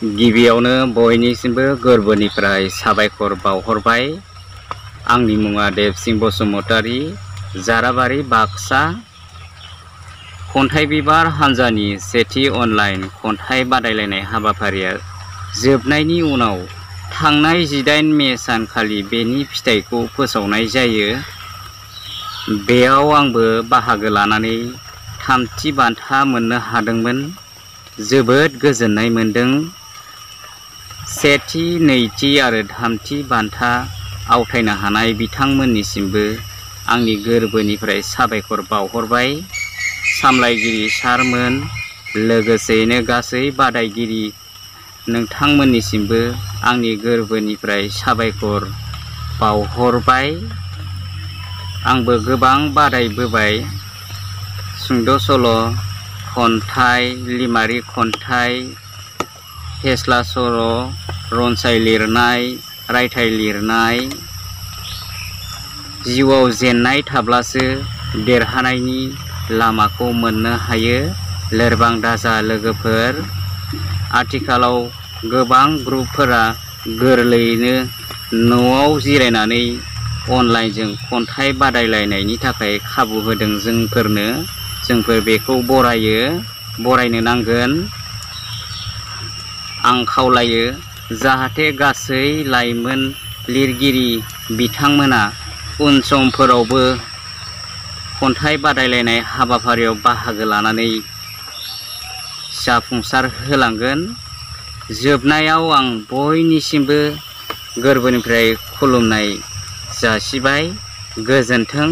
गिबियावनो बयनिसिमबो गोरबोनिफ्राय साबायखर बावहरबाय। आंनि मुङा देबसिं बसुमतारी, जाराबारि, बाक्सा। खन्थाइ बिबार हान्जानि सेथि अनलाइन खन्थाइ बादायलायनाय हाबाफारिया जोबनायनि उनाव थांनाय 18 मे सानखालि बेनि फिथाइखौ फोसावनाय जायो। बेयाव आंबो बाहागो लानानै थामथि बान्था मोननो हादोंमोन। जोबोद गोजोननाय मोनदों। सेथि, नैथि आरो थामथि बान्था आवथायनो हानाय बिथांमोननिसिमबो आंनि गोरबोनिफ्राय साबायखर बावहरबाय। सामलायगिरि सारमोन, लोगोसेयैनो गासै बादायगिरि नोंथांमोननिसिमबो आंनि गोरबोनिफ्राय साबायखर बावहरबाय। आंबो गोबां बादायबोबाय। सुंद' सल', खन्थाइ, लिमारि खन्थाइ, फेस्ला सल', रनसाय लिरनाय, रायथाइ लिरनाय। जिउआव जेननाय थाब्लासो देरहानायनि लामाखौ मोननो हायो। लोरबां दाजा लोगोफोर। आथिखालाव गोबां ग्रुपफोरा गोरलैयैनो न'आव जिरायनानै अनलाइनजों खन्थाइ बादायलायनायनि थाखाय खाबु होदों जोंफोरनो। जोंफोर बेखौ बरायनो नांगोन। आं खावलायो जाहाथे गासै लाइमोन लिरगिरि बिथांमोना उन समफोरावबो खन्थाइ बादायलायनाय हाबाफारियाव बाहागो लानानै जाफुंसार होलांगोन। जोबनायाव आं बयनिसिमबो गोरबोनिफ्राय खुलुमनाय जासिबाय। गोजोन्थों।